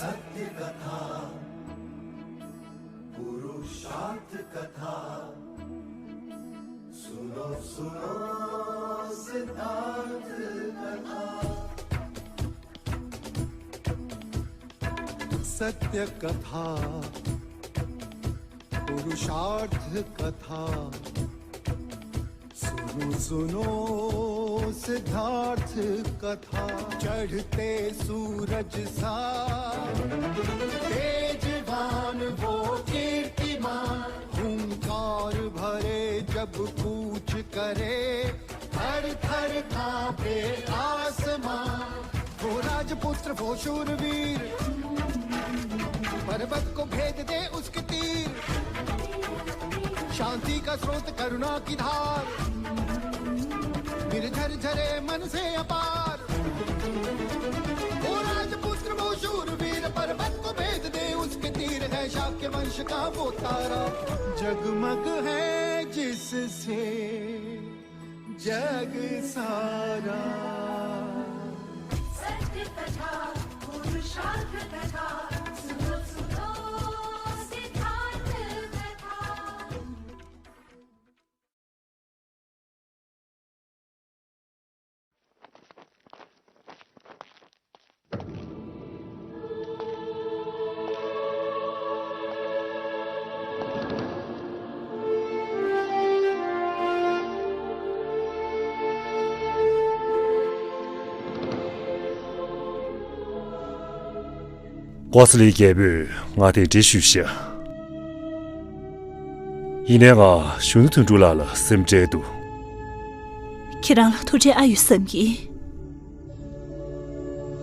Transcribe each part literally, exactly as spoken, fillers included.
सत्य कथा, पुरुषार्थ कथा, सुनो सुनो सिद्धार्थ कथा। सत्य कथा, पुरुषार्थ कथा, सुनो सुनो सिद्धार्थ कथा। चढ़ते सूरज सा तेजवान वो कीर्तिमान, हुंकार भरे जब कूच करे, थर थर कांपे आसमां। वो राजपुत्र वो शूरवीर, पर्वत को भेद दे उसके तीर। शांति का स्रोत करुणा की धार, निर्झर झरे मन से अपार। वो राजपुत्र वो शूरवीर, पर्वत को भेद दे उसके तीर। है शाक्य वंश का वो तारा, जगमग है जिससे जग सारा। सत्य कथा, पुरुषार्थ कथा, सुनो सुनो सिद्धार्थ कथा। ཀོ་ས་ལི་རྒྱལ་པོས་ང་དེ་འདྲ་ཞུས་ཤག་ཡིན་ནའི་ང་གཞོན་ནུ་དོན་གྲུབ་ལགས་ལ་སེམས་ཁྲལ་འདུག་ཁྱེད་རང་ལ་ཐུགས་ཁྲལ་ཨ་ཡོད་བསམ་གྱི།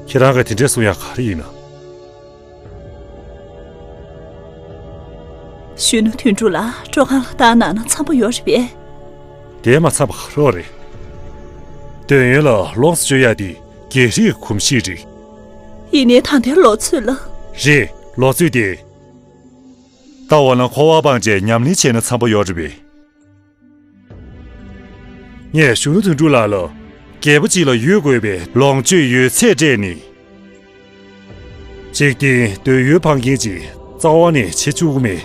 ཁྱེད་རང་གིས་དེ་འདྲ་གསུང་ཡག་ག་རེ་ཡིན་ན། གཞོན་ནུ་དོན་གྲུབ་ལགས་སྤྲོ་ཁང་ལ་བཏང་གནང་ན་འཚམ་པོ་ཡོད་རེད་པས། དེ་མ་འཚམ་པ་ག་རེ་རེད། འདོད་ཡོན་ལ་ལོངས་སུ་སྤྱོད་ཡག་དེ་རྒྱལ་སྲིད་ཀྱི་གོམས་གཤིས་རེད། ཡིན་ནའི་ད་ལྟའི་ལོ་ཚོད་ལ། རེད། ལོ་ཚོད་དེ། ད་འོ་ན་འཁོར་བ་སྤངས་བྱས་ཉམས་ལེན་བྱས་ན་འཚམ་པོ་ཡོད་རེད་པས། ངས་གཞོན་ནུ་དོན་གྲུབ་ལགས་ལ་རྒྱལ་པོ་གཅིག་ལ་ཡོད་དགོས་པའི་ལོངས་སྤྱོད་ཡོད་ཚད་སྤྲད་ནས། འཇིག་རྟེན་འདོད་ཡོན་འཕང་མཁན་ཅིག་རྩ་བ་ནས་བྱེད་བཅུག་གི་མེད།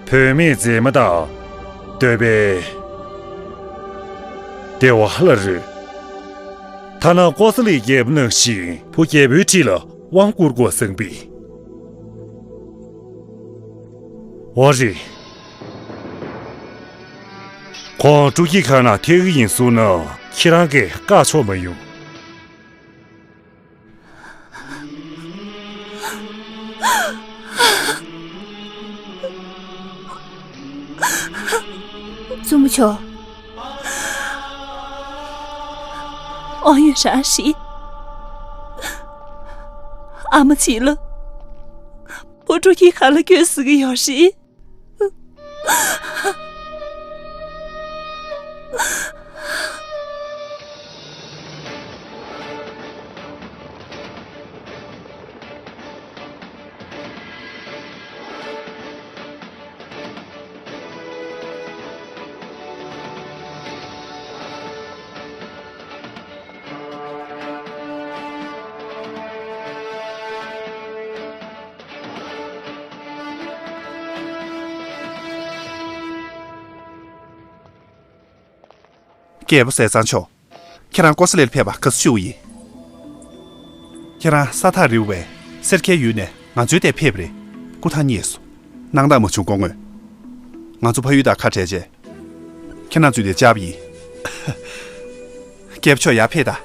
བུད་མེད་མཛེས་མ་དང་འདོད་པའི་བདེ་བ་ལ་རོལ། ཐ་ན་ཀོ་ས་ལི་རྒྱལ་པོ་ནང་བཞིན་བུ་རྒྱལ་པོའི་ཁྲི་ལ་དབང་བསྐུར་དགོས་བསམ་པས། འོ་རེད། ཁོང་སྤྲོ་སྐྱིད་ཁང་ནང་ཐེག་གི་ཡིན་གསུངས་ན་ཁྱེད་རང་གིས་བཀག་ཆོག་མ་ཡོང་། བཙུན་མོ་མཆོག་དབང་ཡོད་རང་ཞིག་ཨ་མ་གཅིག་ལ་བུ་ཕྲུག་གི་ཁ་ལ་སྐྱོན་ཟེར་གི་ཡོད་རེད། རྒྱལ་པོ་ཟས་གཙང་མཆོག་ཁྱེད་རང་ཀོ་ས་ལི་ལ་ཕེབས་པ་དགའ་བསུ་ཞུ་བ་ཡིན། ཁྱེད་རང་ས་ཐག་རིང་བའི་སེར་ཁའི་ཡུལ་ནས་ང་ཚོའི་ལྟའི་ཕེབས་རེད། སྐུ་ཐང་རྙེད་སོང་། སྣང་དག་མ་བྱུང་སྐུ་ངོ་། ང་ཚོ་ཕ་ཡུལ་དང་ཁ་བྲལ་རྗེས། ཁྱེད་རང་ཚོའི་ལྟའི་བཅར་བ་ཡིན། རྒྱལ་པོ་མཆོག་ཡར་ཕེབས་དང་།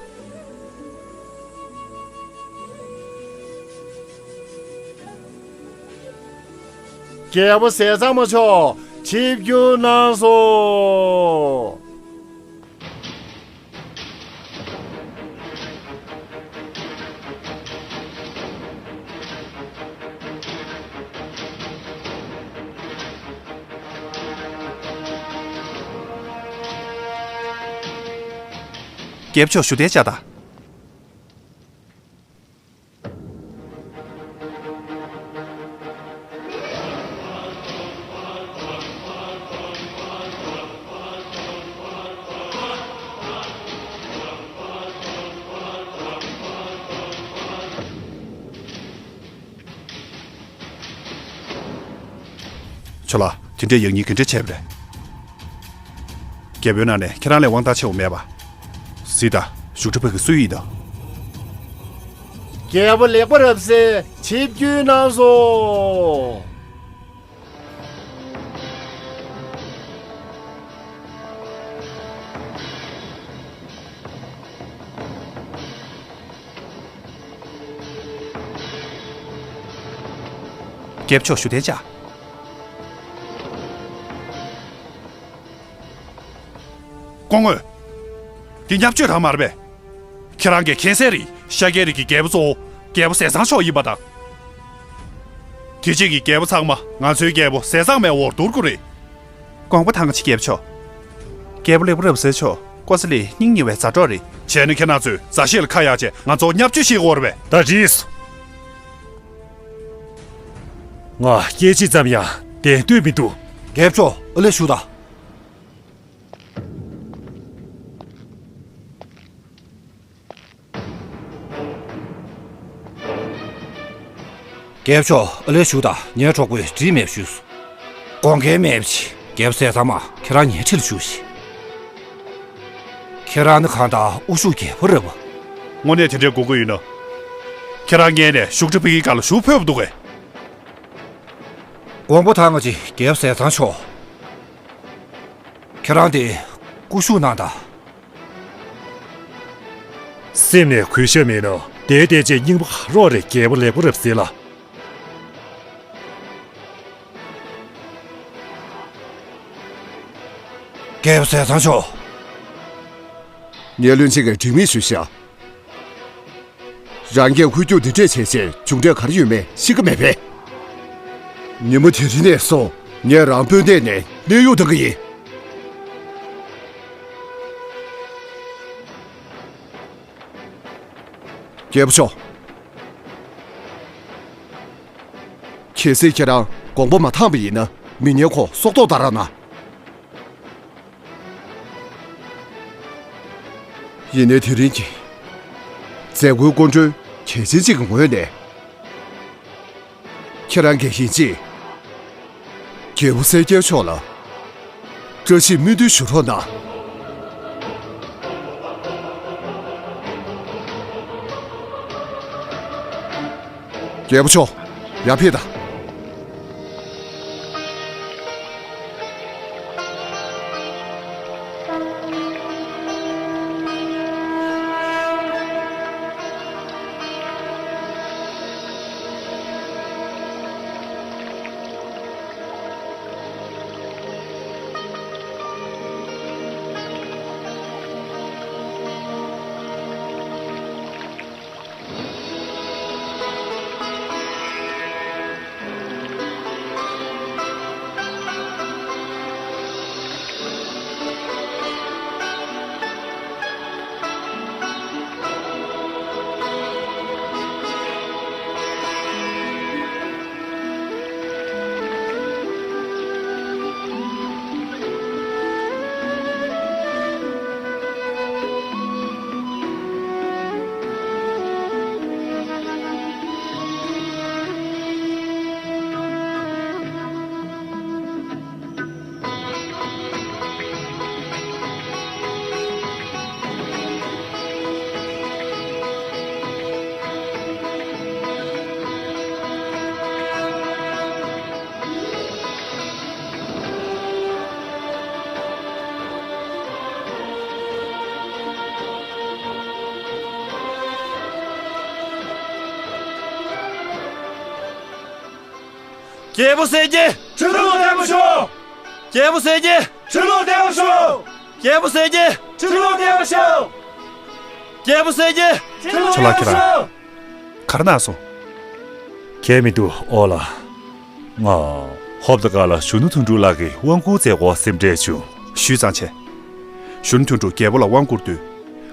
རྒྱལ་པོ་ཟས་གཙང་མ་མཆོག་ཆིབས་བསྒྱུར་གནང་སོང་། རྒྱལ་པོ་མཆོག་བཞུགས་གདན་བཅར་དང་། ཁྱོད་ལ་དེ་འདྲའི་ཡག་ཉེས་ག་འདྲ་བྱས་པ་རེད། རྒྱལ་པོའི་ནང་ནས་ཁྱེད་རང་ལས་དབང་ཐང་ཆེ་བ་མེད་པ། གཟིགས་དང་། བཞུགས་ཁྲི་ཕ་གི་སུ་ཡིན་དང་། རྒྱལ་པོ་ལེགས་པ་རབ་གསལ་ཆིབས་བསྒྱུར་གནང་སོང་། རྒྱལ་པོ་མཆོག་བཞུགས་གདན་འཇགས། སྐུ་ངོ། འདི་བརྙས་བཅོས་རང་མ་རེད་པས། ཁྱེད་རང་གིས་མཁྱེན་གསལ་རེད། ཤཱཀྱའི་རིགས་ཀྱི་རྒྱལ་པོ་གཙོ་བོ་རྒྱལ་པོ་ཟས་གཙང་མཆོག་ཡིན་པ་དང་། དེ་རྗེས་ཀྱི་རྒྱལ་པོ་ཚང་མ་ང་ཚོའི་རྒྱལ་པོ་ཟས་གཙང་མའི་འོག་འདུར་དགོས་རེད། དགོངས་པ་དྭངས་པ་ཆེ་རྒྱལ་པོ་མཆོག་རྒྱལ་པོ་ལེགས་པ་རབ་གསལ་མཆོག་ཀོ་ས་ལི་སྙིང་ཉེ་བའི་མཛའ་གྲོགས་རེད། བྱས་ན་ཁྱེད་རང་ཚོས་མཛའ་བཤེས་ལ་ཁ་གཡར་བྱས་ང་ཚོ་བརྙས་བཅོས་བྱེད་དགོས་རེད་པས། ད་འགྲིགས་སོང་། ང་སྐད་ཅིག་ཙམ་ཡང་བདེན་འདོད་མི་འདུག་རྒྱལ་པོ་མཆོག་ཨ་ལས་ཞུ་དང་། རྒྱལ་པོ་མཆོག་ཨ་ལས་ཞུ་དང་། ངའི་གྲོགས་པོས་འགྲིག་མེད་ཞུས་སོང་། དགོངས་འགལ་མེད་པ་ཅིག་རྒྱལ་པོ་ཟས་གཙང་མ། ཁྱེད་རང་ཉལ་ཁྲི་ལ་བཞུགས་ཤིག་ཁྱེད་རང་ནི་གང་ལྟར་དབུ་བཞུགས་རྒྱལ་པོ་རེད་པ། དངོས་གནས་དེ་འདྲའི་དགོས་མཁོ་ཡོད་ན། ཁྱེད་རང་སྔོན་ནས་བཞུགས་ཁྲི་ཕ་གིའི་སྒང་ལ་བཞུགས་ཕོད་པ་འདུག་གས། དགོངས་པ་དྭངས་པ་ཆེ་རྒྱལ་པོ་ཟས་གཙང་མཆོག་ཁྱེད་རང་དེ་སྐུ་བཞུགས་གནང་དང་། སེམས་ནས་གུས་ཞབས་མེད་ན་དེའི་སྟེང་ཅིག་རྙིང་པ་རོགས་རེད། རྒྱལ་པོ་ལེགས་པ་རབ་གསལ་ལགས། རྒྱལ་པོ་ཟས་གཙང་མཆོག་ངས་བློན་ཆེན་གྱི་འགྲིག་མིན་ཞུས་ཤག་རང་གིས་ཧུར་རྒྱུག་འདི་འདྲས་བྱས་རྗེས་མཇུག་འབྲས་ག་རེ་ཡོད་མེད་ཤེས་ཀྱི་མེད་པས། ཉིན་མོ་དེ་རིང་ནས་བཟུང་ངས་རང་དཔོན་གནས་ནས་གནས་དབྱུང་གཏང་གི་ཡིན། རྒྱལ་པོ་མཆོག་གལ་སྲིད་ཁྱེད་རང་དགོངས་པ་མ་དྭངས་པ་ཡིན་ན། མི་ཉན་ཁོ་སྲོག་ཐོག་གཏང་རོགས་གནང་། ཡིན་ནའི་དེ་རིང་གི་མཛད་སྒོའི་སྐུ་མགྲོན་གལ་ཆེན་གཅིག་གི་ངོས་ནས། ཁྱེད་རང་གིས་ཡིན་གཅིག་རྒྱལ་པོ་གསལ་རྒྱལ་མཆོག་ལ་བཀྲ་ཤིས་སྨོན་འདུན་ཞུ་རོགས་གནང་། རྒྱལ་པོ་མཆོག་ཡར་ཕེབས་དང་། རྒྱལ་པོ་གསལ་རྒྱལ། ཁྲི་ལོ་བརྟན་པར་ཤོག་རྒྱལ་པོ་གསལ་རྒྱལ། ཁྲི་ལོ་བརྟན་པར་ཤོག་རྒྱལ་པོ་གསལ་རྒྱལ། ཁྲི་ལོ་བརྟན་པར་ཤོག་རྒྱལ་པོ་གསལ་རྒྱལ། ཁྲི་ལོ་ཁྱོད་ལ་བརྟན་པར་ཁྱེད་རང་ཤོག་ག་རེ་གནང་སོང་། གལ་མི་འདུག་ཨོ་ལ། ང་ཧོབ་ཏེ་ག་ལ་གཞོན་ནུ་དོན་གྲུབ་ལགས་ཀྱིས་དབང་བསྐུར་མཛད་སྐོར་སེམས་ཁྲལ་བྱུང་། ཞུས་ཙང་བྱས། གཞོན་ནུ་དོན་གྲུབ་རྒྱལ་པོ་ལ་དབང་བསྐུར་དུས།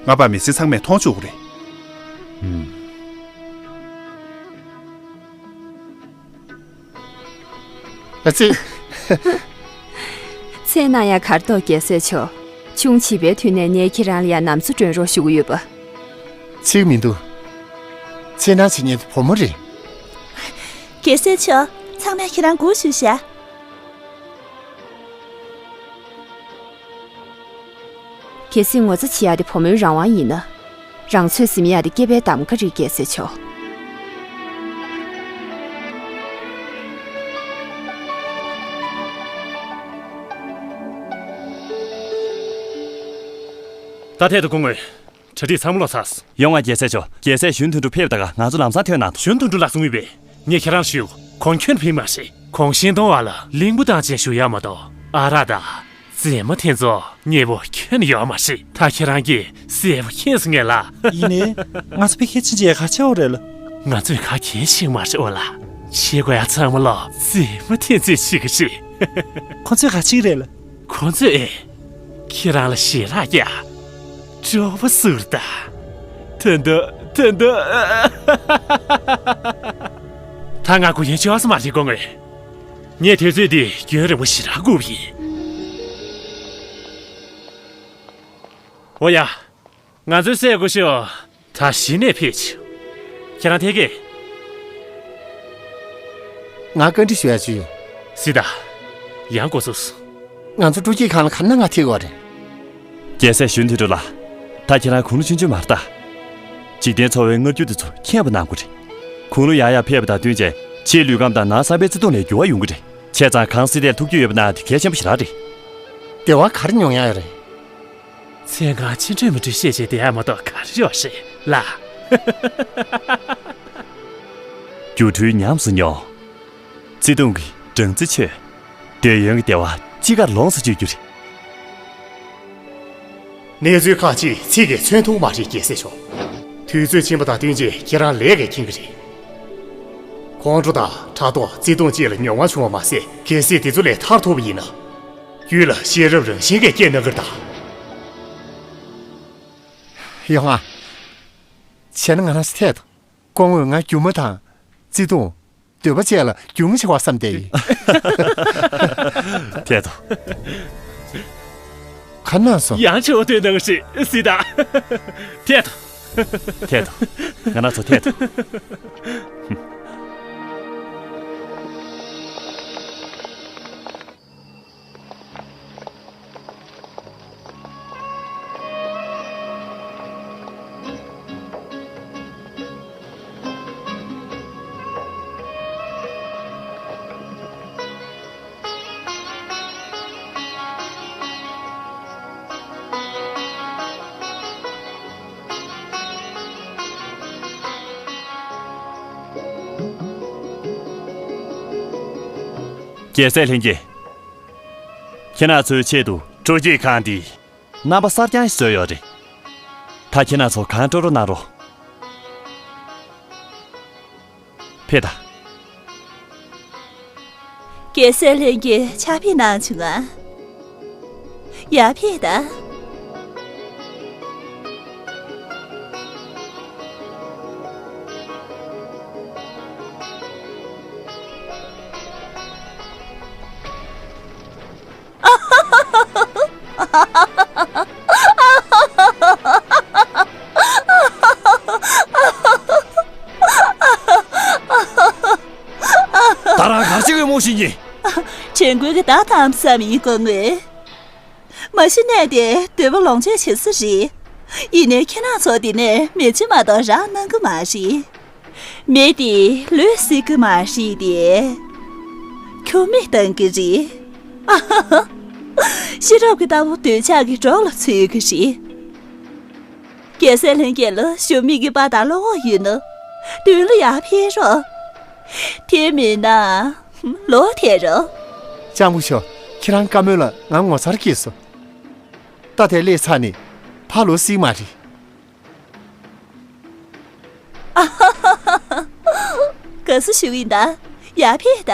ང་པ་མི་སེར་ཚང་མས་མཐོང་ཆོག་གི་རེད། ཨུམ། ཨ་ཙི། མཚན་གནང་ཡ་གར་ཐོག་རྒྱལ་སྲས་མཆོག་ཆུང་བྱིས་པའི་དུས་ནས་ངས་ཁྱེད་རང་ལ་ཡ་ནམ་འཚོ་སྒྲོན་རོགས་ཞུ་གི་ཡོད་པ། ཚིག་མི་འདུག་མཚན་གནང་བྱེད་མཁན་དེ་བུ་མོ་རེད། རྒྱལ་སྲས་མཆོག་ཚང་མས་ཁྱེད་རང་སྒུག་བཞུགས་ཤག་གལ་སྲིད་ངོ་ཚ་བྱེད་ཡ་དེ་བུ་མོའི་རང་དབང་ཡིན་ན། རང་ཚོད་ཟིན་ཡ་དེ་སྐྱེས་པའི་གདམ་ག་རེད། རྒྱལ་སྲས་མཆོག་ད་ཐད་དུ་སྐུ་ངོ་། གྲ་སྒྲིག་ཚང་མ་ལོག་ཚར། ཡོང་ང་རྒྱལ་སྲས་མཆོག་རྒྱལ་སྲས་གཞོན་དོན་གྲུབ་ཕེབས་ད་ག་ང་ཚོ་ལམ་སང་ཐོན་གནང་དང་། གཞོན་དོན་གྲུབ་ལགས་གསུང་ཡོད་པས། ངས་ཁྱེད་རང་ཞུ། ཁོང་ཁྱོན་ཕིག་མ་རེད། ཁོང་ཤིང་སྡོང་བ་ལ་གླིང་བུ་བཏང་བྱས་བཞུགས་ཡ་མ་གཏོགས། ཨ་རག་དང་རྫས་མ་དེ་ཚོ་མཉེས་པོ་ཁྱོན་ཡོད་མ་རེད། ད་ཁྱེད་རང་གིས་གསལ་པོ་མཁྱེན་སོང་ངས་ལ། ཡིན་ནའི་ང་ཚོ་ཕ་གིར་ཕྱིན་བྱས་ག་བྱེད་འོ་རེད་ལ། ང་ཚོས་ག་གལ་ཤེས་མ་རེད་འོ་ལ། བྱེད་དགོས་ཡ་ཚང་མ་ལོ་རྫས་མ་དེ་ཚོས་བྱེད་ཀྱི་རེད། ཁོ་ཚོས་ག་བྱེད་ཀྱི་རེད་ལ། ཁོ་ཚོས་ཨེ། ཁྱེད་རང་ལ་ཞལ་ལག་རྒྱག་སྤྲོ་པོ་བཟོ་རེད་ད། ད་འདི་ད་འདི། ད་ང་སྒུག་ཡ་ཅོག་ཙེ་མ་རེད་སྐུ་ངོ། ངས་དུས་ཚོད་འདི་རྒྱུན་རིང་པོ་ཞེ་དྲག་སྒུག་པ་ཡིན། འོ་ཡ། ང་ཚོའི་སྲས་སྐུ་ཞབས་ད་གཞི་ནས་ཕེབས་བྱུང་། ཁྱེད་རང་ཐད་ཀས། ང་བཀའ་འདྲི་ཞུ་ཡ་ཅིག་ཡོད། སི་ཏཱ། ཡང་འགོ་ཚུགས་སོང་། ང་ཚོ་སྤྲོ་སྐྱིད་ཁང་ལ་ག་ན་ང་ཐེ་གོ་རེད། རྒྱལ་སྲས་གཞོན་དུས་འགྲོ་ལ། ད་ཁྱེད་རང་དགུང་ལོ་ཆུང་ཆུང་མ་རེད་ད། འཇིག་རྟེན་འཚོ་བའི་མངར་སྐྱུར་དེ་ཚོ་མཁྱེན་པ་གནང་དགོས་རེད། དགུང་ལོ་ཡར་ཡར་ཕེབས་པ་དང་བསྟུན་བྱས་ཕྱིའི་ལུས་ཁམས་དང་ནང་བསམ་པའི་བརྩེ་དུང་ལ་འགྱུར་བ་ཡོང་གི་རེད། བྱས་ཙང་གང་སྲིད་དེར་ཐུགས་རྒྱུས་ཡོད་པ་གནང་དེ་གལ་ཆེན་པོ་ཞེ་དྲག་རེད། བདེ་བ་ག་རེ་མྱོང་ཡ་ཡོད་རེད། ཚེ་སྔ་ཕྱི་འདྲ་མི་འདྲ་བཤད་བྱས་བསྡད་ཡ་མ་གཏོགས་ག་རེ་ཡོད་རེད་ལ། སྒྱུ་འཕྲུལ་ཉམས་སུ་མྱོང་། བརྩེ་དུང་གི་སྦྲང་རྩི་མཆོད། འདོད་ཡོན་གྱི་བདེ་བ་ཅི་དགར་ལོངས་སུ་སྤྱོད་རྒྱུ་རེད། གནས་ཚུལ་ཁག་ཅིག་ཚིག་གིས་མཚོན་ཐུབ་མ་རེད་རྒྱལ་སྲས་མཆོག་དུས་ཚོད་ཕྱིན་པ་དང་བསྟུན་བྱས་ཁྱེད་རང་ལས་ཀས་མཁྱེན་གྱི་རེད། ཁོང་ཁྲོ་དང་ཕྲག་དོག་བརྩེ་དུང་བཅས་ལ་མྱོང་བ་བྱུང་བ་མ་ཟད་གལ་སྲིད་དེ་ཚོ་ལས་ཐར་ཐུབ་པ་ཡིན་ན། རྒྱུད་ལ་ཤེས་རབ་རང་བཞིན་གྱིས་སྐྱེ་གནང་གི་རེད་ད། ཡོང་ང་། བྱས་ན་ང་རང་ཚོ་ཐད་དུ། སྐུ་ངོས་ང་སྒྱུ་མ་དང་། བརྩེ་དུང་། འདོད་པ་བཅས་ལ་རྒྱུས་མངའ་ཆེ་བ་བསམ་བསྡད་ཡིན། ཐད་དུ། ག་ན་སོང་། ཡང་ཆེ་བ་སྟོན་གནང་ཞིག་སྲིད་ད། ཐད་དུ། ཐད་དུ། ང་རང་ཚོ་ཐད་དུ། རྒྱལ་སྲས་ལྷན་རྒྱས། ཁྱེད་རང་ཚོའི་ཆེད་དུ་སྤྲོ་སྐྱིད་ཁང་འདི་རྣམ་པ་གསར་རྐྱང་ཞིག་བཟོས་ཡོད་རེད། ད་ཁྱེད་རང་ཚོ་གང་སྤྲོ་སྤྲོ་གནང་རོགས། ཕེབས་དང་། རྒྱལ་སྲས་ལྷན་རྒྱས་ཕྱག་ཕེབས་གནང་བྱུང་ང་། ཡར་ཕེབས་དང་། ད་རང་ག་རེ་བྱེད་ཀྱི་ཡོད་མོ་ཤེས་ཉེ། དྲན་སྐུལ་གྱི་བརྡ་བཏང་བསམ་ཡིན་དགོས་ངོས། མ་གཞི་གནས་དེ་འདོད་པ་ལོངས་སྤྱོད་བྱེད་ས་རེད། ཡིན་ནའི་ཁྱེད་རང་ཚོ་འདི་ནས་མེ་ལྕེ་མ་གཏོགས་རག་གནང་གི་མ་རེད། མེ་དེ་ལུས་བསྲེག་གི་མ་རེད་དེ། ཁྱུར་མིད་གཏོང་གི་རེད། ཤེས་རབ་ཀྱི་རྟ་ཕོ་འདོད་ཆགས་ཀྱི་སྒྲོག་ལ་ཚུད་ཀྱི་རེད། རྒྱལ་སྲས་ལྷན་རྒྱས་ལ་ཞབས་མི་གི་པ་དང་བློ་ཁོག་ཡོད་ན། མདུན་ལ་ཡར་ཕེབས་རོགས། དེ་མིན་ན། ལོག་ཐལ་རོགས། སྤྱང་པོ་ཤོག་ཁྱེད་རང་བཀའ་མོལ་ལ་ང་ངོ་མཚར་སྐྱེས་སོང་། ད་དེ་སླེབས་ཚར་ནས་ཕར་ལོག་སྲིད་མ་རེད། ག་ས་ཞུགས་ཡིན་ད། ཡར་ཕེབས་ད།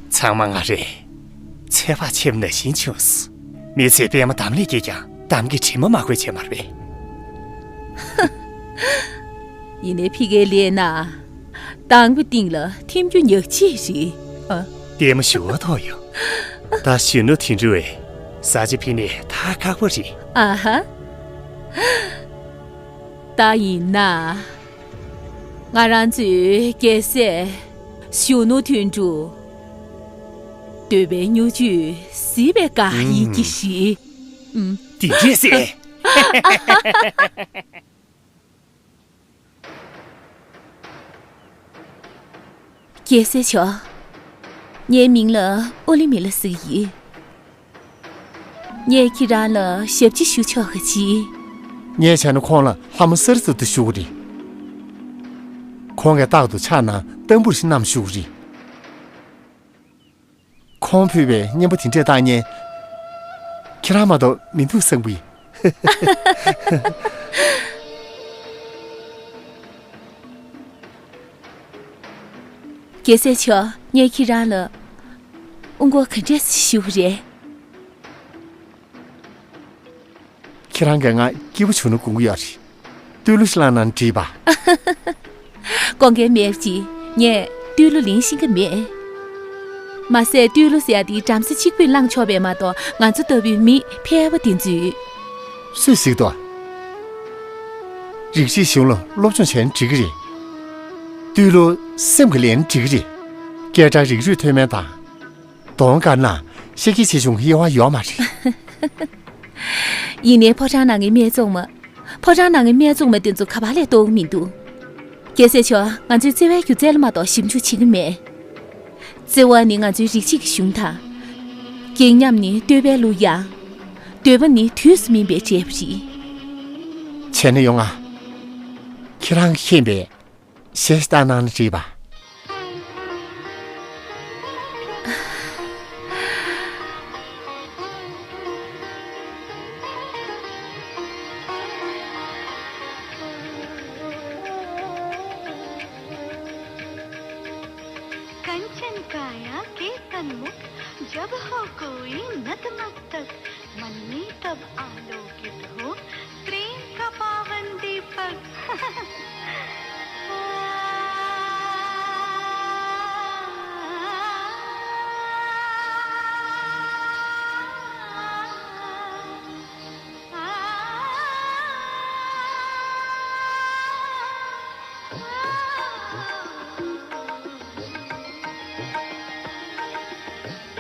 ཚང་མ་ང་རེད། ཚེ་དཔག་ཆེམ་ནང་བཞིན་བྱུང་སོང་། མི་ཚེ་པད་མ་འདམ་ལས་སྐྱེས་ཀྱང་འདམ་གྱི་དྲི་མ་མ་གོས་བྱས་མ་རེད་པས། ཡིན་ནའི་ཕི་གའི་ལས་ན། དང་པོའི་སྟེང་ལ་ཐིམ་རྒྱུ་ཉག་གཅིག་རེད། ཨ། ལྟད་མོ་ཞུ་བ་ཐོག་ཡོང་། ད་གཞོན་ནུ་དེ་འདྲ་བས། ཟ་ཆ་ཕི་ནས་ད་ཁག་པོ་རེད། ཨ་ཧ། ད་ཡིན་ན། ང་རང་ཚོའི་རྒྱལ་སྲས་གཞོན་ནུ་དོན་གྲུབ། འདོད་པའི་མྱུར་མཆོད་གཟིགས་པའི་དགའ་ཡིད་ཀྱི་གཞི། ཨུམ། དེ་རྒྱལ་སྲས། རྒྱལ་སྲས་མཆོག་ངའི་མིང་ལ་ཨོ་ལི་མི་ལ་ཟེར་གྱི་ཡིན། ངས་ཁྱེད་རང་ལ་ཞབས་ཕྱི་ཞུ་ཆོག་ག་ཅི། ངས་བྱས་ན་ཁོང་ལ་ལྷ་མོ་གསར་ཙམ་དུ་ཞུ་གི་རེད། ཁོང་གིས་རྟག་ཏུ་ཕྱག་ན་ཏམ་བུར་ཞིག་བསྣམས་བཞུགས་ཀྱི་རེད། ཁོང་ཕུལ་བའི་སྙན་པོ་དེ་འདྲས་བཏང་མཁན། ཁྱེད་རང་མ་གཏོགས་མི་འདུག་བསམ་གི། རྒྱལ་སྲས་མཆོག་ངས་ཁྱེད་རང་ལ་དབུ་སྐོར་ག་འདྲས་ཞུ་རེད། ཁྱེད་རང་གིས་ང་སྐྱིད་པོ་བྱུང་ན་དགོངས་ཀྱི་ཡོད་རེད། བསྟོད་གླུ་ཞིག་བླངས་ན་འགྲིག་པ། དགོངས་འགལ་མེད་ཀྱི། ངས་བསྟོད་གླུ་ལེན་ཤེས་ཀྱི་མེད། མ་ཟད་བསྟོད་གླུ་ཟེར་ཡ་དེ་བྲམ་ཟེ་གཅིག་པུས་བླངས་ཆོག་པས་མ་གཏོགས་ང་ཚོ་ལྟ་བུའི་མི་ཕལ་པ་དེ་ཚོས། སུས་གཟིགས་དོ། རིག་གཞིས་གཞུང་ལ་སློབ་སྦྱོང་བྱས་ན་འགྲིག་གི་རེད། བསྟོད་གླུ་སེམས་ཀྱིས་ལེན་ན་འགྲིག་གི་རེད། སྐད་གྲགས་རིགས་རུས་མཐོ་དམན་དང་། གདོང་དཀར་ན་ཤེས་ཀྱི་ཆེ་ཆུང་དབྱེ་བ་ཡོད་མ་རེད། ཡིན་ནའི་ཕོ་བྲང་ནང་གི་སྨད་འཚོང་མ། ཕོ་བྲང་ནང་གི་སྨད་འཚོང་མ་དེ་ཚོ་ག་པར་ལས་གཏོང་གི་མི་འདུག་རྒྱལ་སྲས་མཆོག་ང་ཚོའི་བརྩེ་བའི་སྒྱུ་རྩལ་ལ་མ་གཏོགས་ཞིབ་འཇུག་བྱེད་ཀྱི་མེད། བརྩེ་བ་ནི་ང་ཚོའི་རིག་བྱེད་ཀྱི་གཞུང་དང་། སྒེག་ཉམས་ནི་བསྟོད་པའི་གླུ་དབྱངས། འདོད་པ་ནི་དུས་སུ་སྨིན་པའི་འབྲས་བུ་རེད། བྱས་ན་ཡོང་ང་། ཁྱེད་རང་གིས་མཁྱེན་པའི་གཞས་ཤིག་བཏང་གནང་ན་འགྲིག་པ། कंचन काया केतन मुख, जब हो कोई नतमस्तक, मन में तब आलोकित हो प्रेम का पावन दीपक।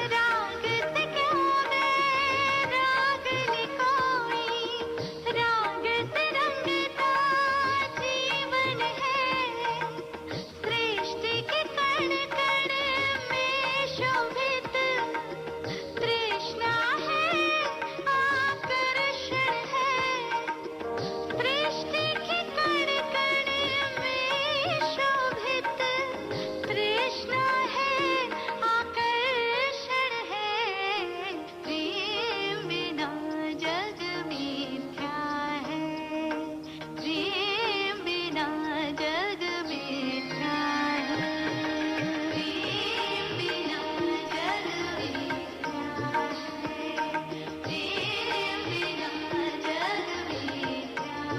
राग से क्यों मैं रागनी कोई, राग से रंगता जीवन है। सृष्टि के कण कण में शोभित तृष्णा है, आकर्षण है। सृष्टि के कण कण में शोभित तृष्णा है, आकर्षण है। प्रेम बिना जग मिथ्या है। प्रेम बिना जग मिथ्या है। प्रेम बिना जग मिथ्या है। प्रेम बिना जग मिथ्या है।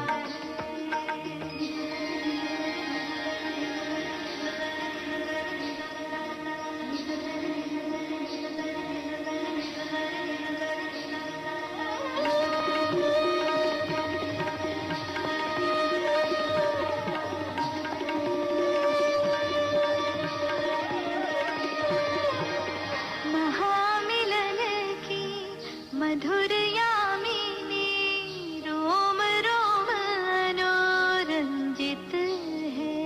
महामिलन की मधुर यामिनी रोम रोम मनोरंजित है।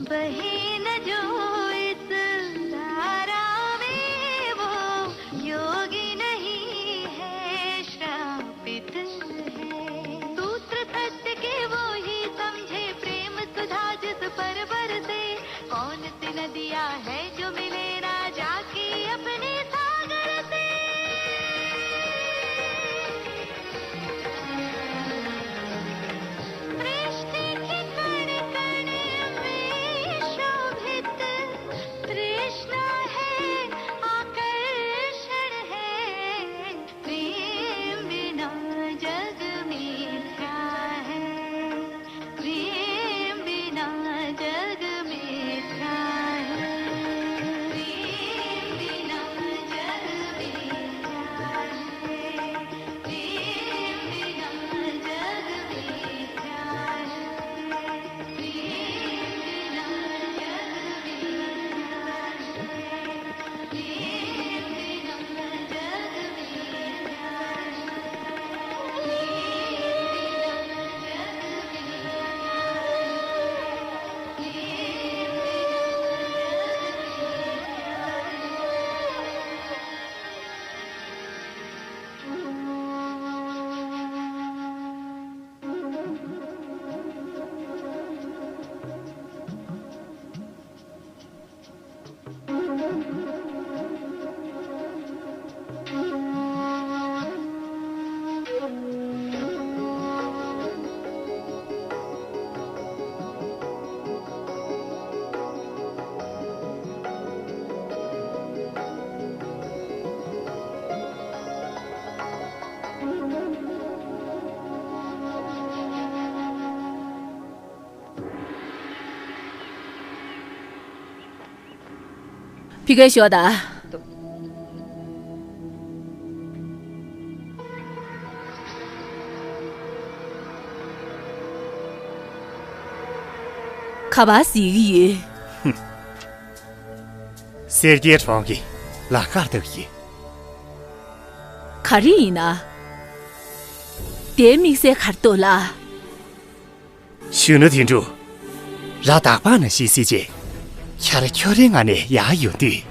बहे न जो इस धारा में वो योगी नहीं है, श्रापित है। सूत्र सत्य के वो ही समझे, प्रेम सुधा जिस पर बरसे। कौन सी नदियाँ है जो मिले ना जाके अपने सागर से। ཕྱི་ཁར་ཤོག་དང་། ག་པར་གཟིགས་ཀྱི་ཡོད། སེར་སྐྱའི་གྲོང་གི་ལམ་ཁར་བསྡད་ཀྱི་ཡོད། ག་རེ་ཡིན་ན། དེར་དམིགས་བསལ་ག་རེ་འདུག་ལགས། གཞོན་ནུ་དོན་གྲུབ། ར་དག་པ་ན་ཤི་སྲིད་ཅེས། ཁྱར་ཁྱོད་རའི་ངང་ནས་ཡར་ཡོང་དུས།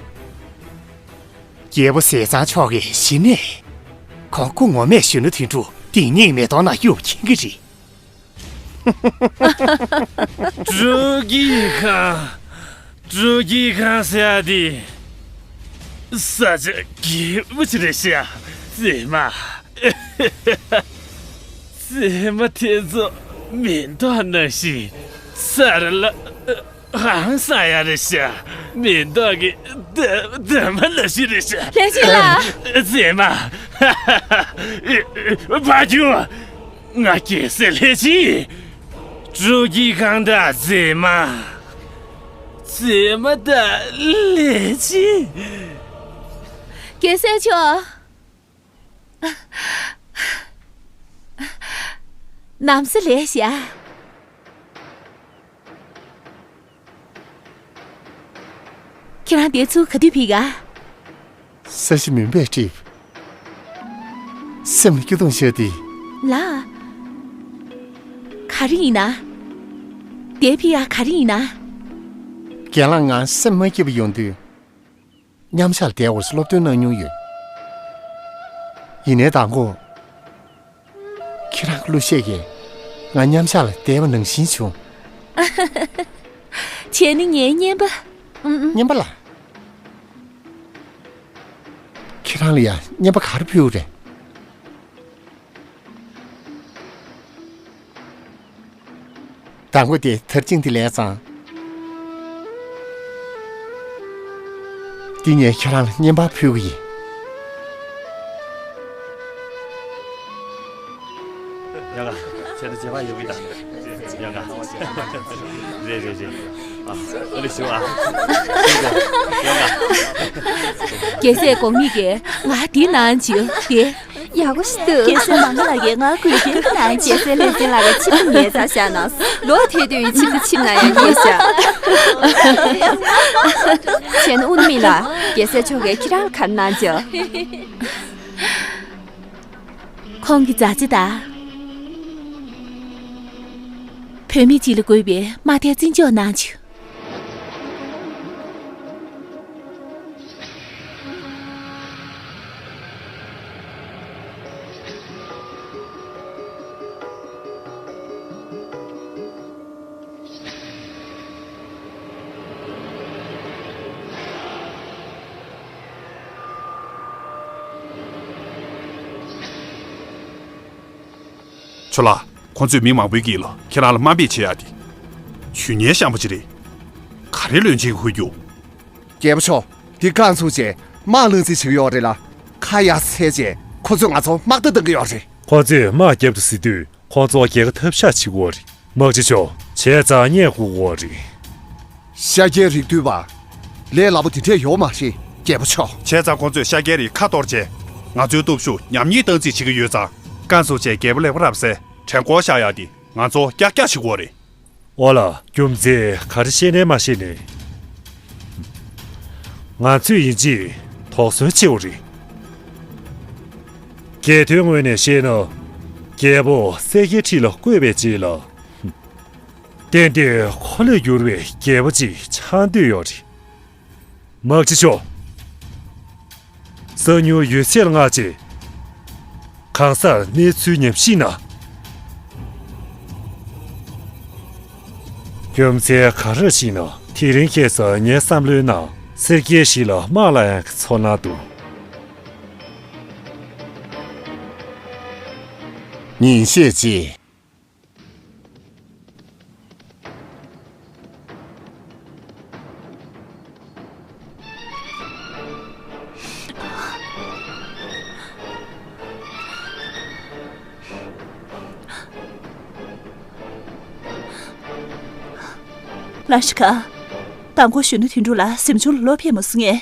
རྒྱལ་པོ་ཟས་གཙང་མཆོག་གིས་གཞི་ནས། ཁོང་སྐུ་ངོ་མས་གཞོན་ནུ་དོན་གྲུབ་སྡིག་ཉེས་མེ་དོང་ནང་གཡུགས་མཁྱེན་གྱི་རེད། སྤྲོ་སྐྱིད་ཁང་། སྤྲོ་སྐྱིད་ཁང་ཟེར་ཡ་དེ། ས་ཆ་སྐྱིད་པོ་ཅིག་རེད་ཤག་མཛེས་མ། མཛེས་མ་དེ་ཚོ་མེ་ཏོག་ནང་བཞིན་ཚ་ར་ལ་ཧང་སང་ཡ་རེད་ཤག་མེ་ཏོག་གི་འདབ་མ་ནང་བཞིན་རེད་ཤག་ལྷས་བྱིན་ལགས། མཛེས་མ། ཕ་ཁྱུ། ང་རྒྱལ་སྲས་ལྷས་བྱིན། སྤྲོ་སྐྱིད་ཁང་དང་མཛེས་མ། མཛེས་མ་དང་ལྷས་བྱིན། རྒྱལ་སྲས་མཆོག་ནམ་ཟླ་ལེགས་ཤག་ཁྱེད་རང་འདིར་ཚུར་ག་དུས་ཕེབས་ག་ས་གཞི་མུན་པས་བསྒྲིབས། སེམས་ལ་སྐྱོ་གདུང་ཤར་ཏེ། ལགས། ག་རེ་ཡིན་ན། འདིར་ཕེབས་ཡ་ག་རེ་ཡིན་ན། རྒན་ལགས་ང་སེམས་མ་སྐྱིད་པ་ཡོང་དུས། མཉམ་ཞག་ལ་བསྡད་དགོས་སློབ་སྟོན་གནང་མྱོང་ཡོད། ཡིན་ནའི་མདང་དགོང་། ཁྱེད་རང་གི་གླུ་གཞས་ཀྱིས་ང་མཉམ་ཞག་ལ་བསྡད་པ་ནང་བཞིན་བྱུང་། བྱས་ན་ངའི་རྔན་པ། ཨུམ་ཨུམ། རྔན་པ་ལགས། ཁྱེད་རང་ལ་ཡང་རྔན་པ་ག་རེ་ཕུལ་དགོས་རེད། མདང་དགོང་དེ་དར་ཅིང་དེ་ལས་ཙང་། འདི་ངས་ཁྱེད་རང་ལ་རྔན་པ་ཕུལ་གྱི་ཡིན། ཡ་ག་ཚེ་འདི་རྗེས་མ་ཡོང་གི་ད། ཡ་ག་རེད་རེད་རེད། ཨ་ཨ་ལེ་ཞུ་ཨ། ཡ་ག་རྒྱལ་སྲས་གོང་མ་གིས་ང་འདི་གནང་བྱུང་སྟེ། ཡག་པོ་ཞིག་འདུག་རྒྱལ་སྲས་མང་ག་ལགས་ཀྱིས་ང་དགོས་མཁན་གནང་། རྒྱལ་སྲས་ལྷས་བྱིན་ལགས་ཀྱིས་ཆིབས་ངའི་རྩར་བཞག་གནང་། ལོག་ཐལ་དུས་ཆིབས་ཏ་ཆིབས་གནང་ཡ་ཉེས་བཞག་བྱས་ན་ཨུ་ནུ་མི་ལགས། རྒྱལ་སྲས་མཆོག་གིས་ཁྱེད་རང་ལ་ག་རེ་གནང་བྱུང་། ཁོང་གི་མཛའ་བརྩེ་དང་། བུད་མེད་ཅིག་ལ་དགོས་པའི་མ་མཐའི་བརྩི་འཇོག་གནང་བྱུང་། ཆོ་ལགས། ཁོང་ཚོས་མི་མང་པོའི་དཀྱིལ་ལ་ཁྱེད་རང་ལ་དམའ་འབེབས་བྱེད་ཡ་དེ། ཇུས་ངན་ཤན་པ་ཅིག་རེད། ག་རེ་བློན་ཆེན་གྱིས་ཧུར་རྒྱུགས། རྒྱལ་པོ་མཆོག་འདི་རྐང་བཙུགས་བྱས་དམག་བསླངས་རྩིས་བྱེད་ཀྱི་ཡོད་རེད་ལ། ཁ་ཡར་འཚལ་བྱས་ཁོ་ཚོས་ང་ཚོར་དམག་བརྡ་བཏང་གི་ཡོད་རེད། ཁོ་ཚོས་དམག་རྒྱབ་ཏུ་ཟེར་དུས་ཁོ་ཚོ་རྒྱལ་ཁ་ཐོབ་ཤག་བྱེད་ཀྱི་ཡོད་རེད། དམག་སྤྱི་མཆོག་བྱས་ཙང་སྙད་དགོས་ཀྱི་ཡོད་རེད། ཤཱཀྱའི་རིགས་འདུས་པ། ལས་སླ་པོ་དེ་འདྲས་ཡོད་མ་རེད། རྒྱལ་པོ་མཆོག་བྱས་ཙང་ཁོ་ཚོས་ཤཱཀྱའི་རིགས་ཁ་གཏོར་བྱས། ང་ཚོའི་སྟོབས་ཤུགས་ཉམས་ཉེས་བཏང་རྩིས་བྱེད་ཀྱི་ཡོད་ཙང་། རྐང་བཙུགས་བྱས་རྒྱལ་པོ་ལེགས་པ་རབ་གསལ་བྲན་བཀོལ་བཞག་ཡག་དེ་ང་ཚོ་ཀྱག་ཀྱག་བྱེད་ཀྱི་ཡོད་རེད། ཨོ་ལ། རྒྱུ་མཚན་ག་རེ་བཤད་ནའི་མ་བཤད་ནའི། ང་ཚོས་ཡིན་གཅིག་དོགས་ཟོན་བྱེད་དགོས་རེད། རྒྱལ་དོན་ངོས་ནས་བཤད་ན། རྒྱལ་པོ་གསལ་རྒྱལ་ཁྲི་ལ་བསྐོས་པའི་རྗེས་ལ། ཏན་ཏན་ཁོ་ལས་འགྱུར་བའི་རྒྱལ་པོ་ཅིག་ཆགས་འདོད་ཡོད་རེད། དམག་སྤྱི་མཆོག་གསང་ཉུལ་ཡོད་ཚད་ལ་མངགས་བྱས། གང་སར་གནས་ཚུལ་ཉམས་ཞིབ་གནང་། རྒྱུ་མཚན་ག་རེ་ཞིག་ན། དེ་རིང་ཁ་སང་ངའི་བསམ་བློའི་ནང་སེར་སྐྱའི་གཞིས་ལ་དམག་ལངས་ཡག་གི་ཚོར་སྣང་འདུག་ཉིན་ཤས་རྗེས། ལ་ཤི་ཀ། མདང་དགོང་གཞོན་ནུ་དོན་གྲུབ་ལགས་གཟིམ་ཆུང་ལ་ལོག་ཕེབས་མ་སོང་ངས།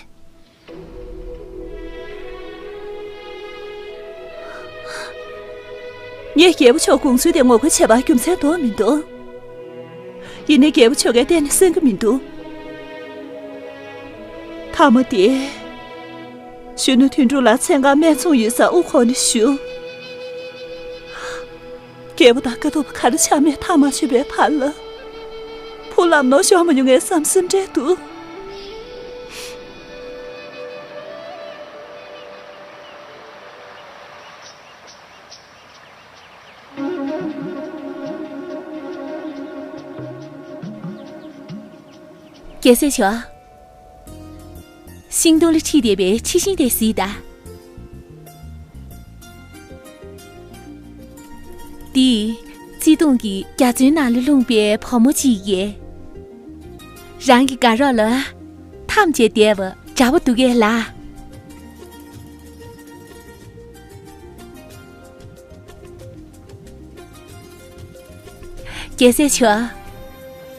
ངས་རྒྱལ་པོ་མཆོག་དགོངས་ཚུལ་དེ་ངོ་རྒོལ་བྱས་པ་རྒྱུ་མཚན་དོགས་མི་འདུག་ཡིན་ནའི་རྒྱལ་པོ་མཆོག་གིས་གཏན་ནས་གསན་གྱི་མི་འདུག་མཐའ་མ་དེ། གཞོན་ནུ་དོན་གྲུབ་ལགས་མཚན་གང་སྨད་འཚོང་ཡོད་སར་དབུ་འཁོར་ནས་བཞུགས། རྒྱལ་པོ་དང་དཀའ་ཐུབ་པ་ག་རེ་ཆགས་མེད་ཐག་མ་ཆོད་པའི་བར་ལ། ཕུག་ལམ་ནོར་ཤོར་མ་མྱོང་ངས་བསམ་སེམས་འདྲེས་འདུག་རྒྱལ་སྲས་མཆོག་ཤིང་སྡོང་ལ་ཁྲིད་བསྡད་པའི་ཁྲི་ཤིང་དེ་གཟིགས་དང་། འདི། བརྩེ་དུང་གི་རྒྱ་མཚོའི་ནང་ལ་ལྷུང་པའི་བུ་མོ་གཅིག་ཡིན། རང་གི་དགའ་རོགས་ལ་འཐམ་བྱས་བསྡད་པ་དྲག་པོ་འདུག་གས་ལགས། རྒྱལ་སྲས་མཆོག་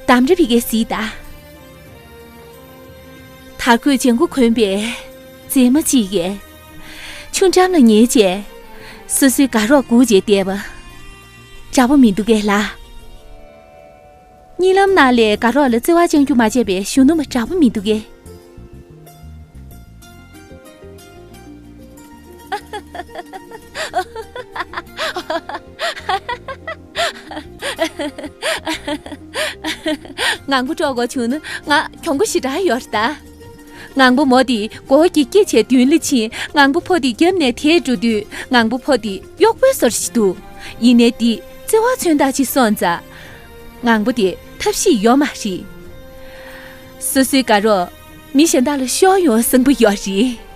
འདམ་ར་བི་གའི་གཟིགས་དང་། དར་གོས་ལྗང་གུ་གོན་པའི་མཛེས་མ་གཅིག་གིས། ཆུ་འགྲམ་ལ་ཉལ་བྱས། སོ་སོའི་དགའ་རོགས་སྒུག་བྱས་བསྡད་པ། དྲག་པོ་མི་འདུག་གས་ལགས། གཉིད་ལམ་ནང་ལས་དགའ་རོགས་ལ་བརྩེ་བ་བཅངས་རྒྱུ་མ་བྱས་པའི་གཞོན་ནུ་མ་དྲག་པོ་མི་འདུག་གས། ངང་པོ་དཀྲོག་དགོས་བྱུང་ན་ང་གྱོང་པོ་ཞེ་དྲག་ཡོད་རེད་ད། ངང་པོ་མོ་དེ་མགོ་བོ་གིག་གིག་བྱས་མདུན་ལ་ཕྱིན། ངང་པོ་ཕོ་དེ་རྒྱབ་ནས་དེད་འགྲོ་དུས་ངང་པོ་ཕོ་དེ་གཡོག་པོའི་བཟོ་འདྲ་ཞིག་འདུག་ཡིན་ནའི་དེ་བརྩེ་བ་མཚོན་རྟགས་ཅིག་སོང་ཙང་། ངང་པོ་དེ་ཐབས་ཤེས་ཡོད་མ་རེད། སོ་སོའི་དགའ་རོགས་མི་གཞན་དག་ལ་ཤོར་ཡོང་བསམ་པ་ཡོད་རེད།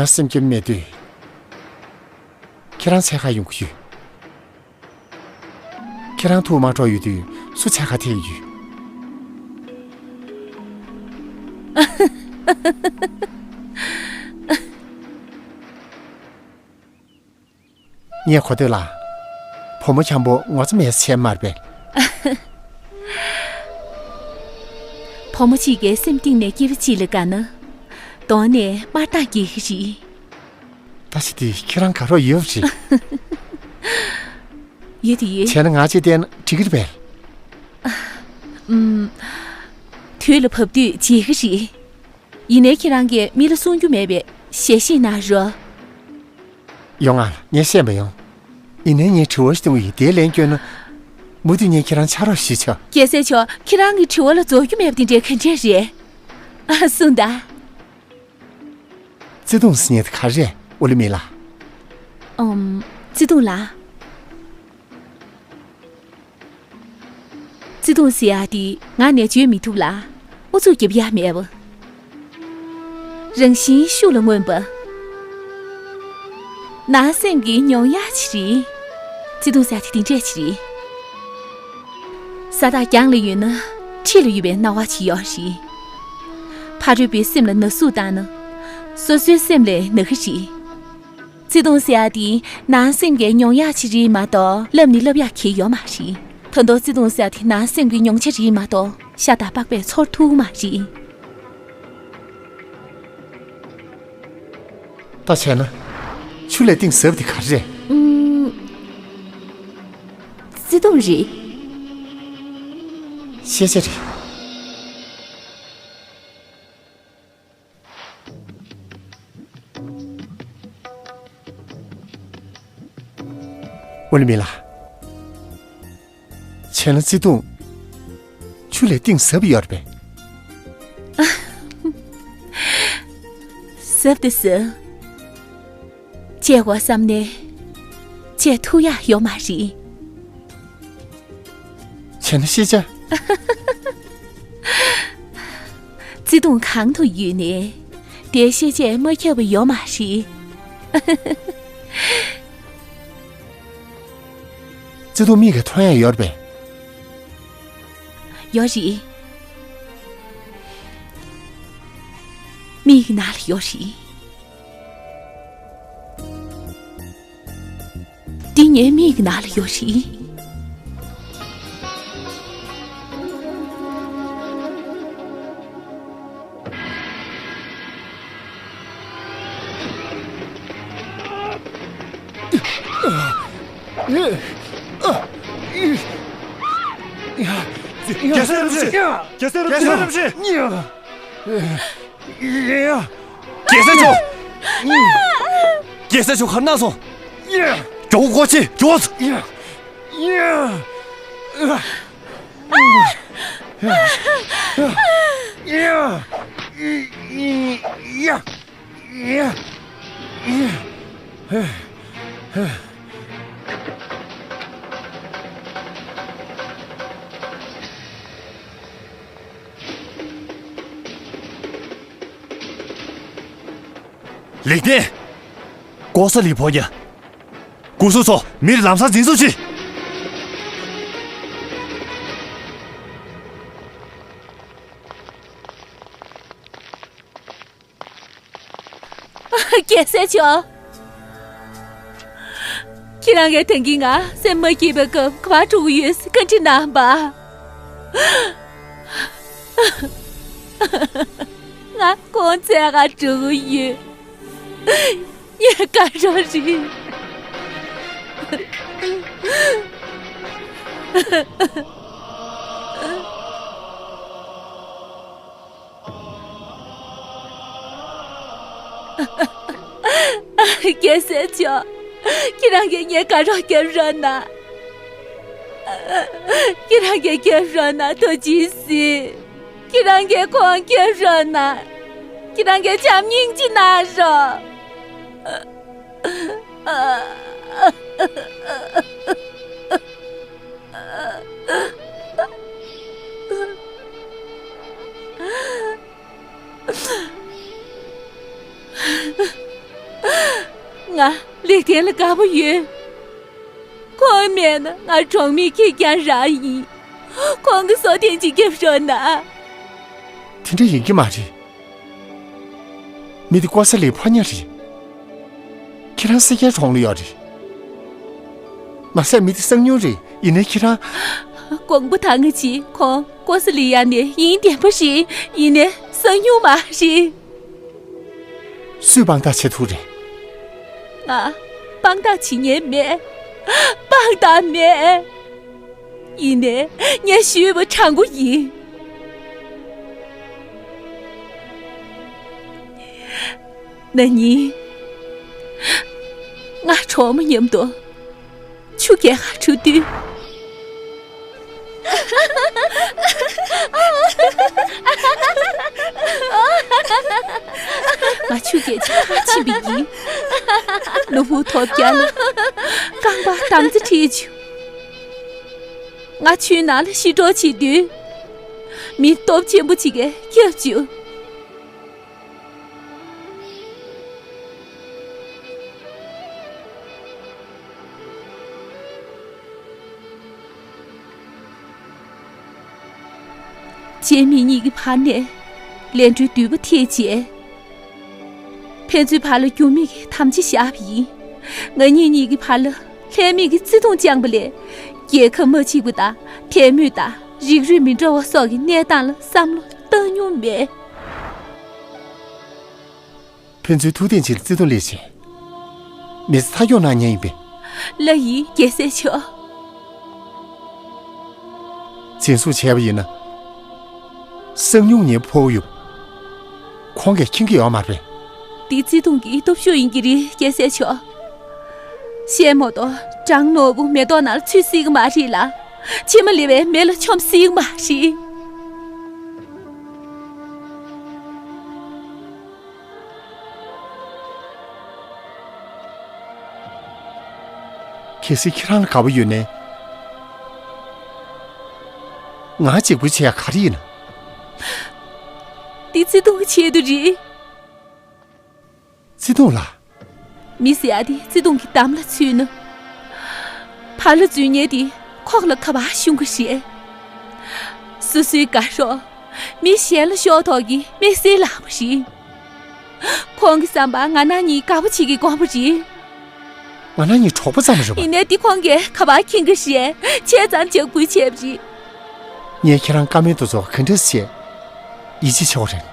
ང་སེམས་སྐྱིད་མེད་དུས། ཁྱེད་རང་འཚོལ་ག་ཡོང་གི་ཡོད། ཁྱེད་རང་ཐུག་མ་འགྲོ་ཡོད་དུས་སུ་འཚོལ་ག་ཐེག་ཡོད། ངས་གོ་ཐོས་ལ། བུ་མོ་འཁྱམ་པོ་ངོ་ཚ་མེད་བྱས་མ་རེད་པས། བུ་མོ་གཅིག་གིས་སེམས་གཏིང་ནས་སྐྱེ་བ་གཅིག་ལ་དགའ་ན། གདོང་ནས་དམར་མདངས་རྒྱས་ཀྱི་རེད། ད་ཅི་དེ་ཁྱེད་རང་དགའ་རོགས་ཡོད་རེད། ཡོད་དེ་ཡོད། བྱས་ན་ང་ཅིག་བསྟན་འགྲིག་གི་རེད་པས། ཨུམ། དུས་ལ་བབ་དུས་བརྗེད་ཀྱི་རེད། ཡིན་ནའི་ཁྱེད་རང་གིས་མི་ལ་གསུང་རྒྱུ་མེད་པས་ཞལ་བཞེས་གནང་རོགས། ཡོང་ང་། ངས་བཤད་མ་ཡོང་། ཡིན་ནའི་ངས་དྲི་བ་ཞིག་གཏོང་གི་ཡིན། དེའི་ལན་བསྐྱོན་ན། མུ་མཐུད་ངས་ཁྱེད་རང་ཕྱག་རོགས་ཞུས་ཆོག་རྒྱལ་སྲས་མཆོག་ཁྱེད་རང་གི་དྲི་བ་ལ་རྫོགས་རྒྱུ་མེད་པ་དེ་འདྲའི་ག་འདྲས་རེད། ཨ། གསུངས་དང་། བརྩེ་དུང་ཟེར་མཁན་དེ་ག་རེ་རེད། ཨོ་ལི་མི་ལ། ཨམ། བརྩེ་དུང་ལགས། བརྩེ་དུང་ཟེར་ཡག་དེ་ངག་ནས་བརྗོད་མི་ཐུབ་ལ། ཨུ་ཚུགས་རྒྱབ་ཡག་མེད་པ། རང་བཞིན་ཤུགས་ལ་མངོན་པ། ནང་སེམས་ཀྱི་མྱོང་ཡག་ཅིག་རེད། བརྩེ་དུང་ཟེར་ཡག་དེ་དེ་འདྲས་ཅིག་རེད། ས་ཐག་རྒྱང་ལ་ཡོད་ན་འཁྲིས་ལ་ཡོད་པའི་སྣང་བ་ཅིག་ཡོད་རེད། ཕ་རོལ་པོའི་སེམས་ལ་ན་ཟུག་བཏང་ན། སོ་སོའི་སེམས་ལ་ན་གི་རེད། བརྩེ་དུང་ཟེར་ཡག་དེ་ནང་སེམས་ཀྱི་མྱོང་ཡག་ཅིག་རེད་མ་གཏོགས་བསླབ་ནི་བསླབ་ཡག་གི་ཡོད་མ་རེད། ད་དུང་བརྩེ་དུང་ཟེར་ཡག་དེ་ནང་སེམས་ཀྱི་མྱོང་བྱ་རེད་མ་གཏོགས་ཤ་དང་པགས་པས་ཚོར་ཐུབ་མ་རེད། ད་བྱས་ན། ཆུ་ལས་གཏིང་ཟབ་དེ་ག་རེ་རེད། ཨུམ། བརྩེ་དུང་རེད། ཤེས་བྱ་རེད། ཨོ་ལི་མི་ལ། བྱས་ན་བརྩེ་དུང་། ཆུ་ལས་གཏིང་ཟབ་ཡོད་རེད་པས། ཟབ་དེ་ཟབ། བྱེད་དགོས་བསམ་ནས། བྱེད་ཐུབ་ཡག་ཡོད་མ་རེད། བྱས་ན་ཤེས་བྱ། བརྩེ་དུང་གང་དུ་ཡོད་ནས། དེའི་ཤེས་བྱས་མ་ཁྱབ་པ་ཡོད་མ་རེད། བརྩེ་དུང་མིག་གིས་མཐོང་ཡག་ཡོད་རེད་པས། ཡོད་རེད། མིག་ནང་ལ་ཡོད་རེད། འདི་ངའི་མིག་ནང་ལ་ཡོད་རེད། རྒྱལ་སྲས་རིན་པོ་ཆེ། རྒྱལ་སྲས་རིན་པོ་ཆེ། རྒྱལ་སྲས་རིན་པོ་ཆེ། རྒྱལ་སྲས་མཆོག་རྒྱལ་སྲས་མཆོག་ག་རེ་གནང་སོང་། མགྱོགས་པོ་སྒོ་ཕྱེ། མགྱོགས་པོ། ལེགས་ལྡན། ཀོ་ས་ལི་ཕོ་ཉ། སྐུ་གཟུགས་ཚོ་མིར་ལམ་སང་འཛིན་བཟུང་བྱོས། རྒྱལ་སྲས་མཆོག་ཁྱེད་རང་གིས་ད་གིན་ང་སེམས་མ་སྐྱིད་པའི་སྐབས་ག་པར་འགྲོ་གི་ཡོད་ཟེར་བཀའ་འདྲི་གནང་བ། ང་ཁོང་ཚོའི་ག་འགྲོ་གི་ཡོད། ངས་དགའ་རོགས་རེད། རྒྱལ་སྲས་མཆོག་ཁྱེད་རང་གིས་ངའི་དགའ་རོགས་རྒྱབ་རོགས་གནང་། ཁྱེད་རང་གིས་རྒྱབ་རོགས་གནང་། ཐུགས་རྗེ་གཟིགས། ཁྱེད་རང་གིས་ཁོང་རྒྱབ་རོགས་གནང་། ཁྱེད་རང་གིས་བྱམས་སྙིང་རྗེ་གནང་རོགས། ང་ལེགས་ལྡན་ལ་དགའ་པོ་ཡོད། ཁོང་མེད་ན་ང་གྲོང་མིའི་ཁེར་རྐྱང་རང་ཡིན། ཁོང་གི་སྲོག་ཐེངས་གཅིག་སྐྱོབ་རོགས་གནང་། དེ་འདྲ་ཡིན་གྱི་མ་རེད། མི་དེ་ཀོ་ས་ལིའི་ཕོ་ཉ་རེད། ཁྱེད་རང་སེར་སྐྱའི་གྲོང་ལ་ཡོད་རེད། མ་ཟད་མི་དེ་གསང་ཉུལ་རེད། ཡིན་ནའི་ཁྱེད་རང་། དགོངས་པ་དྭངས་ཅིག་ཁོང་ཀོ་ས་ལི་ཡ་ནས་ཡིན་བདེན་པ་རེད། ཡིན་ནའི་གསང་ཉུལ་མ་རེད། སུས་དཔང་རྟགས་བྱེད་ཐུབ་རེད། ང་དཔང་རྟགས་བྱེད་མཁན་མེད། དཔང་རྟགས་མེད། ཡིན་ནའི་ངས་ཞུས་པ་དྲང་པོ་ཡིན། ན་ནིང་ང་གྲོགས་མོ་མཉམ་དུ་ཆུ་རྐྱལ་ག་འགྲོ་དུས། ང་ཆུ་རྐྱལ་ཆེ་ཁ་ཕྱིན་པ་ཡིན། ནོར་བུ་ཐོབ་རྒྱ་ལ་རྐང་པ་དམ་རྩེ་ཁྲིད་བྱུང་། ང་ཆུའི་ནང་ལ་ཤི་གྲོགས་བྱེད་དུས། མི་སྟོབས་ཆེན་པོ་ཅིག་གིས་སྐྱབས་བཅུག་རྗེས་མི་གཉིས་ཀྱི་བར་ནས་ལས་འཕྲོའི་མདུད་པ་འཐེན་རྗེས། ཕན་ཚུན་བར་ལ་འགྱུར་མེད་ཀྱི་དམ་བཅའ་བཞག་པ་ཡིན། ང་གཉིས་གཉིས་ཀྱི་བར་ལ་ལྷད་མེད་ཀྱི་བརྩེ་དུང་བཅངས་པ་ལས། རྒྱལ་ཁབ་མ་གཅིག་པ་དང་དད་མོས་དང་རིགས་རུས་མི་འདྲ་བ་སོགས་ཀྱི་གནས་སྟངས་ལ་བསམ་བློ་བཏང་མྱོང་མེད། ཕན་ཚུན་ཐུགས་བདེན་ཆེད་བརྩེ་དུང་སླེབས་བྱས། མི་ཚེ་མཐའ་འཁྱོངས་གནང་མཁན་ཡིན་པས། ལགས་ཡིན། རྒྱལ་སྲས་མཆོག་འཛིན་བཟུང་བྱས་པ་ཡིན་ན། གསང་སྨྱུག་ཉེ་ཕོ་ཡུབ། ཁོང་གིས་མཁྱེན་གྱི་ཡོད་མ་རེད། འདི་བརྩེ་དུང་གི་སྟོབས་ཤུགས་ཡིན་གྱི་རེད། རྒྱལ་སྲས་མཆོག་བཤད་མ་གཏོགས་སྦྲང་ནོར་བུ་མེ་ཏོག་ནང་ལ་ཚུད་སྲིད་ཀྱི་མ་རེད་ལ། ཕྱེ་མ་ལེབ་པའི་མེ་ལ་མཆོངས་སྲིད་ཀྱི་མ་རེད། གལ་སྲིད་ཁྱེད་རང་ལ་དགའ་པོ་ཡོད་ནའི། ང་གཅིག་པུས་བྱེད་ཡ་ག་རེ་ཡིན་ན། འདི་བརྩེ་དུང་གི་ཆེད་དུ་རེད། བརྩེ་དུང་ལ། མི་ཟེར་ཡ་དེ་བརྩེ་དུང་གི་འདམ་ལ་ཚུད་ན། ཕར་ལ་འཛུལ་མཁན་དེ་ཁོག་ལ་ག་པར་ཤོང་གི་རེད། སོ་སོའི་དགའ་རོགས་མི་གཞན་ལ་ཤོར་དོགས་ཀྱི་དམིགས་བསལ་ལག་པ་རེད། ཁོང་གི་བསམ་པར་ང་རང་གཉིས་དགའ་པོ་བྱེད་ཀྱི་དགོངས་པ་རེད། ང་རང་གཉིས་གྲོགས་པོ་ཙམ་རེད་པ། ཡིན་ནའི་འདི་ཁོང་གིས་ག་པར་མཁྱེན་གི་རེད། བྱས་ཙང་འཇབ་རྒོལ་བྱས་པ་རེད། ངས་ཁྱེད་རང་བཀའ་མོལ་དེ་ཚོ་ག་འདྲ་བྱས། ཡིད་ཆེས་ཆེ་བ་རེད།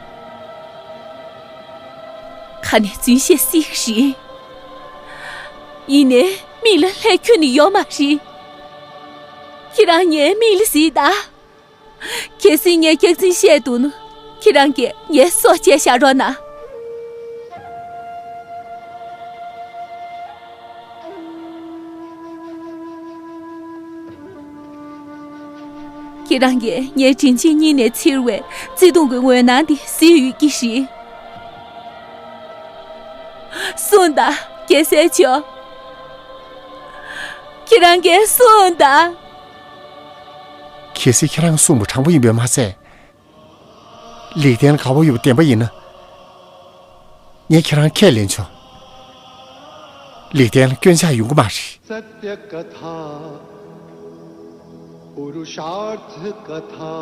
ཁ་ནས་རྫུན་བཤད་སྲིད་གི་རེད། ཡིན་ནའི་མིག་ལ་ལྷད་ཁྱོན་ནས་ཡོད་མ་རེད། ཁྱེད་རང་ངའི་མིག་ལ་གཟིགས་དང་། གལ་སྲིད་ངས་སྐྱག་རྫུན་བཤད་འདུག་ན། ཁྱེད་རང་གིས་ངའི་སྲོག་བཅད་བཞག་རོགས་གནང་། ཁྱེད་རང་གིས་ངའི་དྲིན་ཆེན་སྙིང་ནས་འཚེར་བའི་བརྩེ་དུང་གི་འོད་སྣང་འདི་གཟིགས་ཡོད་ཀྱི་རེད། གསུངས་དང་རྒྱལ་སྲས་མཆོག། ཁྱེད་རང་གིས་གསུངས་དང་། གལ་སྲིད་ཁྱེད་རང་གསུངས་པ་དྲང་པོ་ཡིན་པས་མ་ཚད། ལེགས་ལྡན་ལ་དགའ་པོ་ཡོད་པ་བདེན་པ་ཡིན་ན། ངས་ཁྱེད་རང་ཁས་ལེན་ཆོག། ལེགས་ལྡན་ལ་སྐྱོན་ཆག་ཡོང་གི་མ་རེད། सत्य कथा पुरुषार्थ कथा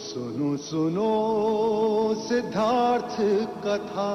सुनो सुनो सिद्धार्थ कथा